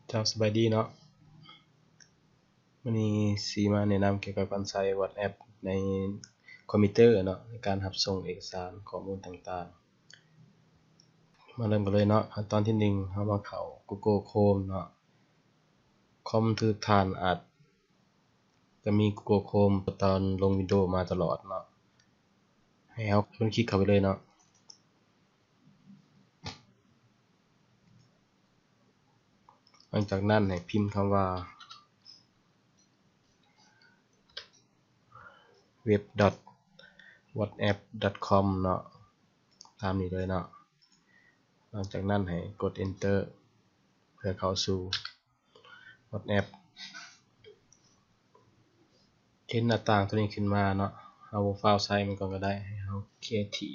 ເຈົ້າ ສະບາຍດີເນາະ, ມື້ນີ້ຊິມາແນະນຳກ່ຽວກັບການໃຊ້ WhatsApp ໃນຄອມພິວເຕີເນາະ ໃນການຮັບສົ່ງເອກະສານ ຂໍ້ມູນຕ່າງໆ. ມາເລີ່ມກັນເລີຍເນາະ. ຂັ້ນຕອນທີໜຶ່ງ ເຮົາມາເຂົ້າ Google Chrome ເນາະ. ຄອມທຸກທ່ານອາດ ຈະມີ Google Chrome ຕອນລົງ Windows ມາຕະຫຼອດເນາະ. ໃຫ້ເຮົາຄລິກເຂົ້າໄປເລີຍເນາະ. ຫຼັງຈາກນັ້ນໃຫ້ພິມຄຳວ່າ web dot whatsapp dot com ເນາະ, ຕາມນີ້ເລີຍເນາະ. ຫຼັງຈາກນັ້ນໃຫ້ກົດ Enter ເພື່ອເຂົ້າສູ່ WhatsApp. ເຫັນໜ້າຕ່າງຕົວນີ້ຂຶ້ນມາເນາະ, ເຮົາບໍ່ຟ້າວໃຊ້ມັນກ່ອນກໍໄດ້, ໃຫ້ເຮົາ Create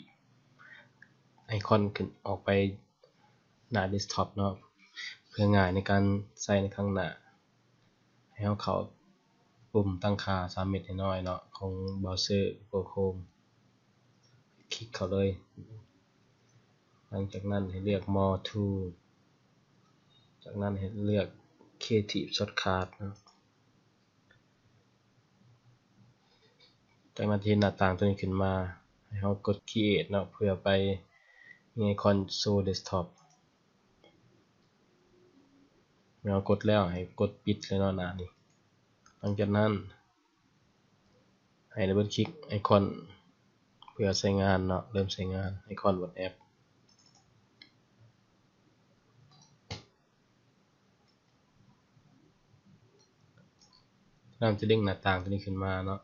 Icon ຂຶ້ນອອກໄປໜ້າ Desktop ເນາະ, ເພື່ອງ່າຍໃນການໃຊ້ໃນຄັ້ງໜ້າ. ໃຫ້ເຮົາເຂົ້າປຸ່ມຕັ້ງຄ່າສາມເມັດນ້ອຍໆເນາະ ຂອງເບຣາເຊີ Google Chrome. ຄລິກເຂົ້າເລີຍ. ຫຼັງຈາກນັ້ນໃຫ້ເລືອກ More Tool, ຈາກນັ້ນໃຫ້ເລືອກ Creative Shortcut ເນາະ. ຈາກນັ້ນຈະເຫັນໜ້າຕ່າງຕົວນີ້ຂຶ້ນມາ, ໃຫ້ເຮົາກົດ Create ເນາະ ເພື່ອໄປ Icon Show Desktop. ເມື່ອເຮົາກົດແລ້ວ ໃຫ້ກົດປິດເລີຍເນາະ ໜ້ານີ້. ຫຼັງຈາກນັ້ນ ໃຫ້ດັບເບິນຄລິກໄອຄອນເພື່ອໃຊ້ງານເນາະ, ເລີ່ມໃຊ້ງານໄອຄອນ WhatsApp. ນຳຈະເດັ້ງໜ້າຕ່າງຕົວນີ້ຂຶ້ນມາເນາະ.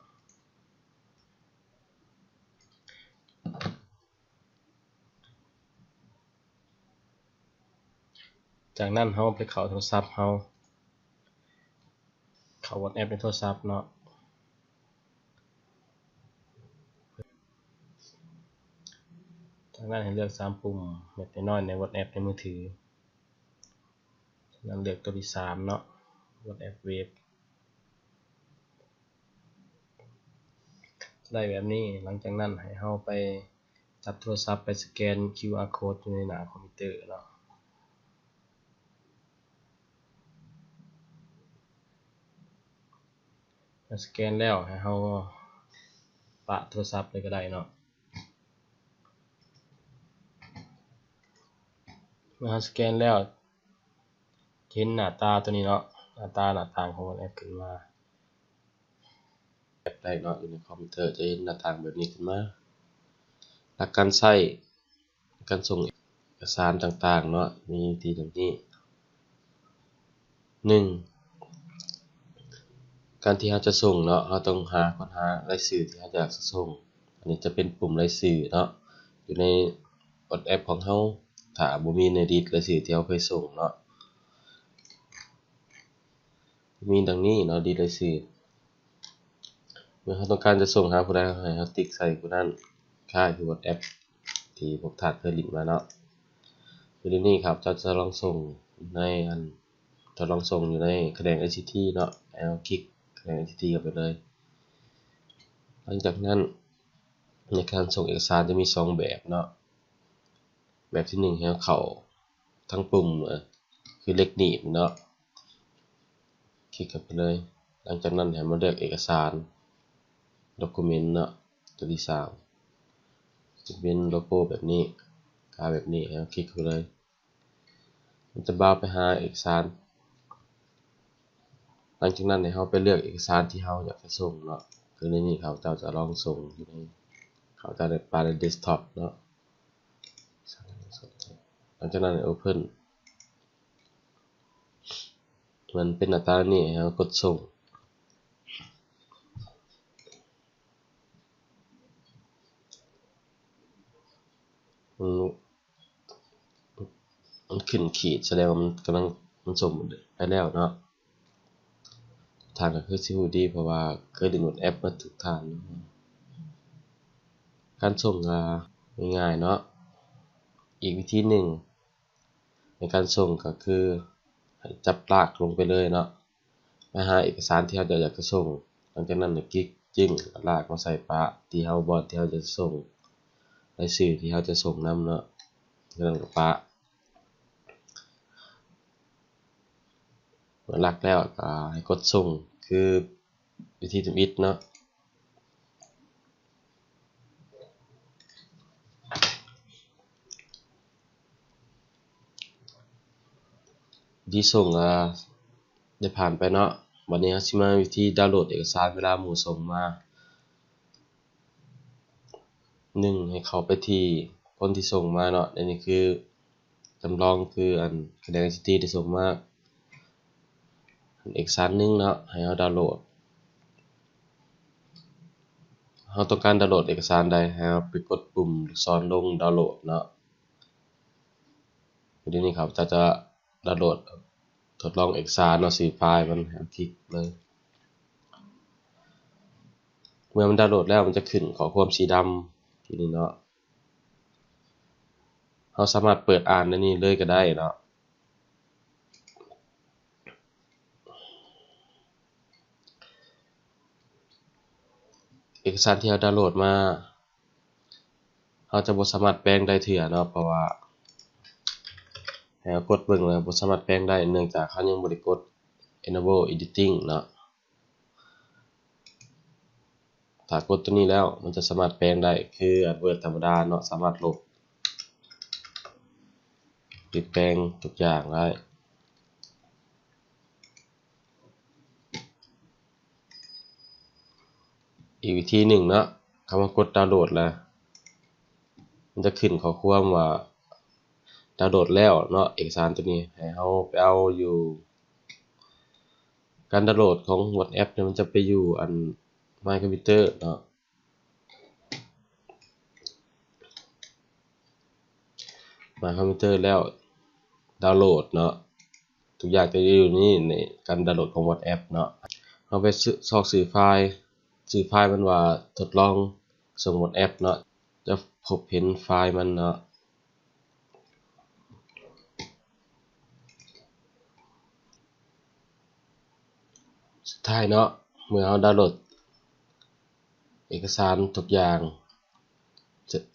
ຈາກນັ້ນເຮົາໄປເຂົ້າໂທລະສັບເຮົາ, ເຂົ້າ WhatsApp ໃນໂທລະສັບເນາະ. ຈາກນັ້ນໃຫ້ເລືອກສາມປຸ່ມເມັດນ້ອຍໆໃນ WhatsApp ໃນມືຖື. ຈາກນັ້ນເລືອກຕົວທີສາມເນາະ, WhatsApp Web. ໄດ້ແບບນີ້, ຫຼັງຈາກນັ້ນໃຫ້ເຮົາໄປຈັບໂທລະສັບໄປສະແກນ QR code ຢູ່ໃນໜ້າຄອມພິວເຕີເນາະ. ເມື່ອສະແກນແລ້ວ ໃຫ້ເຮົາປະໂທລະສັບເລີຍກໍໄດ້ເນາະ. ເມື່ອເຮົາສະແກນແລ້ວ ຈະເຫັນໜ້າຕາຕົວນີ້ເນາະ, ໜ້າຕາໜ້າຕ່າງຂອງ WhatsApp ຂຶ້ນມາ. ແບບໃດເນາະ, ຢູ່ໃນຄອມພິວເຕີຈະເຫັນໜ້າຕ່າງແບບນີ້ຂຶ້ນມາ. ຫຼັກການໃຊ້ ການສົ່ງເອກະສານຕ່າງໆເນາະ ມີທີ່ດັ່ງນີ້. ໜຶ່ງ ການທີ່ເຮົາຈະສົ່ງເນາະ, ເຮົາຕ້ອງຫາ ຄົ້ນຫາລາຍຊື່ທີ່ເຮົາຢາກຈະສົ່ງ. ອັນນີ້ຈະເປັນປຸ່ມລາຍຊື່ເນາະ, ຢູ່ໃນ WhatsApp ຂອງເຮົາ ຖ້າບໍ່ມີໃນລິດລາຍຊື່ທີ່ເຮົາເຄີຍສົ່ງເນາະ. ມີດັ່ງນີ້ເນາະ, ລິດລາຍຊື່. ເມື່ອເຮົາຕ້ອງການຈະສົ່ງຫາຜູ້ໃດ, ໃຫ້ເຮົາຕິກໃສ່ຜູ້ນັ້ນ, ຄ້າຍຄື WhatsApp ທີ່ພວກທ່ານເຄີຍຫຼິ້ນມາເນາະ. ຄືດຽວນີ້ຂ້າພະເຈົ້າຈະລອງສົ່ງໃນອັນ ທົດລອງສົ່ງຢູ່ໃນຂະແໜງ ໄອຊີທີ ເນາະ, ໃຫ້ເຮົາຄລິກຂະແໜງ ໄອຊີທີ ເຂົ້າໄປເລີຍ. ຫຼັງຈາກນັ້ນ ໃນການສົ່ງເອກະສານຈະມີສອງແບບເນາະ. ແບບທີໜຶ່ງ ໃຫ້ເຮົາເຂົ້າທາງປຸ່ມ ເອີ ຄືເຫຼັກໜີບເນາະ, ຄລິກເຂົ້າໄປເລີຍ. ຫຼັງຈາກນັ້ນໃຫ້ມາເລືອກເອກະສານ Document ເນາະ, ຕົວທີສາມ ຈະເປັນໂລໂກ້ແບບນີ້, ກາແບບນີ້, ໃຫ້ເຮົາຄລິກເຂົ້າໄປເລີຍ. ມັນຈະບາວໄປຫາເອກະສານ. ຫຼັງຈາກນັ້ນໃຫ້ເຮົາໄປເລືອກເອກະສານທີ່ເຮົາຢາກຈະສົ່ງເນາະ, ຄືໃນນີ້ຂ້າພະເຈົ້າຈະລອງສົ່ງຢູ່ໃນ ຂ້າພະເຈົ້າໄດ້ປະໃນ Desktop ເນາະ. ຫຼັງຈາກນັ້ນໃຫ້ Open. ມັນເປັນໜ້າຕານີ້, ໃຫ້ເຮົາກົດສົ່ງ. ມັນ ມັນຂຶ້ນຂີດ ສະແດງວ່າມັນກຳລັງ ມັນສົ່ງໄປແລ້ວເນາະ. ທ່ານກໍຄືຊິຮູ້ດີ ເພາະວ່າເຄີຍຫຼິ້ນ WhatsApp ເບິດທຸກທ່ານ. ການສົ່ງກໍງ່າຍໆເນາະ. ອີກວິທີໜຶ່ງໃນການສົ່ງກໍຄືໃຫ້ຈັບລາກລົງໄປເລີຍເນາະ, ໄປຫາເອກະສານທີ່ເຮົາຈະຢາກຈະສົ່ງ. ຫຼັງຈາກນັ້ນໃຫ້ຄລິກຈຶ່ງ ລາກມາໃສ່ປະທີ່ເຮົາ ບ່ອນທີ່ເຮົາຈະສົ່ງ, ລາຍຊື່ທີ່ເຮົາຈະສົ່ງນຳເນາະ. ຈາກນັ້ນກໍປະ. ເມື່ອລັກແລ້ວກໍໃຫ້ກົດສົ່ງ ຄືວິທີທຳອິດເນາະ. ວິທີສົ່ງກໍໄດ້ຜ່ານໄປເນາະ. ບັດນີ້ເຮົາຊິມາວິທີດາວໂຫຼດເອກະສານເວລາໝູ່ສົ່ງມາ. ໜຶ່ງ ໃຫ້ເຂົ້າໄປທີ່ຄົນທີ່ສົ່ງມາເນາະ. ອັນນີ້ຄືຈຳລອງ ຄືອັນຂະແໜງໄອຊີທີໄດ້ສົ່ງມາ ເອກະສານໜຶ່ງເນາະ ໃຫ້ເຮົາດາວໂຫຼດ. ເຮົາຕ້ອງການດາວໂຫຼດເອກະສານໃດ ໃຫ້ເຮົາໄປກົດປຸ່ມລູກສອນລົງດາວໂຫຼດເນາະ. ດຽວນີ້ຂ້າພະເຈົ້າຈະດາວໂຫຼດທົດລອງເອກະສານເນາະ ຊື່ຟາຍມັນ ໃຫ້ເຮົາຄລິກເລີຍ. ເມື່ອມັນດາວໂຫຼດແລ້ວ ມັນຈະຂຶ້ນຂໍ້ຄວາມສີດຳຢູ່ນີ້ເນາະ. ເຮົາສາມາດເປີດອ່ານໃນນີ້ເລີຍກໍໄດ້ເນາະ. ເອກະສານທີ່ເຮົາດາວໂຫຼດມາ ເຮົາຈະບໍ່ສາມາດແປງໄດ້ເທື່ອເນາະ ເພາະວ່າໃຫ້ເຮົາກົດເບິ່ງແລ້ວບໍ່ສາມາດແປງໄດ້ ເນື່ອງຈາກເຮົາຍັງບໍ່ໄດ້ກົດ enable editing ເນາະ. ຖ້າກົດຕົວນີ້ແລ້ວ ມັນຈະສາມາດແປງໄດ້ ຄື Word ທຳມະດາເນາະ ສາມາດລົບ ຫຼືແປງທຸກຢ່າງໄດ້. ອີກວິທີໜຶ່ງເນາະ ຄຳວ່າກົດດາວໂຫຼດລະ ມັນຈະຂຶ້ນຂໍ້ຄວາມວ່າດາວໂຫຼດແລ້ວເນາະ ເອກະສານຕົວນີ້ ໃຫ້ເຮົາໄປເອົາຢູ່ ການດາວໂຫຼດຂອງ WhatsApp ນີ້ ມັນຈະໄປຢູ່ອັນ My Computer ເນາະ. My Computer ແລ້ວດາວໂຫຼດເນາະ ທຸກຢ່າງຈະຢູ່ນີ້ ໃນການດາວໂຫຼດຂອງ WhatsApp ເນາະ. ເຮົາໄປຊອກຊື່ຟາຍ ຊື່ຟາຍມັນວ່າທົດລອງສົ່ງ WhatsApp ເນາະ ຈະພົບເຫັນຟາຍມັນເນາະ. ສຸດທ້າຍເນາະ ເມື່ອເຮົາດາວໂຫຼດເອກະສານທຸກຢ່າງ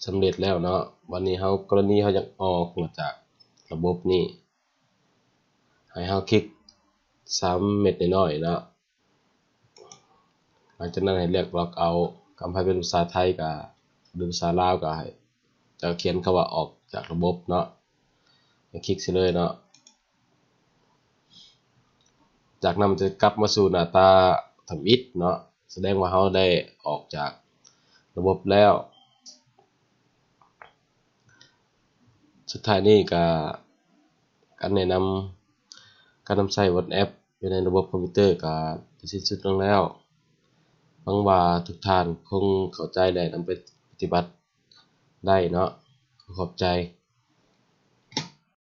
ສຳເລັດແລ້ວເນາະ ບັດນີ້ເຮົາ ກໍລະນີເຮົາຢາກອອກມາຈາກລະບົບນີ້ ໃຫ້ເຮົາຄລິກສາມເມັດນ້ອຍໆເນາະ. ຫຼັງຈາກນັ້ນໃຫ້ເລືອກ Log Out ຄຳໃຜເປັນພາສາໄທກະ ຫຼືພາສາລາວກະໃຫ້ ຈະຂຽນຄຳວ່າອອກຈາກລະບົບເນາະ ໃຫ້ຄລິກໃສ່ເລີຍເນາະ. ຈາກນັ້ນມັນຈະກັບມາສູ່ໜ້າຕາທຳອິດເນາະ ສະແດງວ່າເຮົາໄດ້ອອກຈາກລະບົບແລ້ວ. ສຸດທ້າຍນີ້ກະ ການແນະນຳການນຳໃຊ້ WhatsApp ຢູ່ໃນລະບົບຄອມພິວເຕີກະໄດ້ສິ້ນສຸດລົງແລ້ວ. ຫວັງວ່າທຸກທ່ານຄົງເຂົ້າໃຈ ແລະ ນຳໄປປະຕິບັດໄດ້ເນາະ. ຂໍຂອບໃຈ.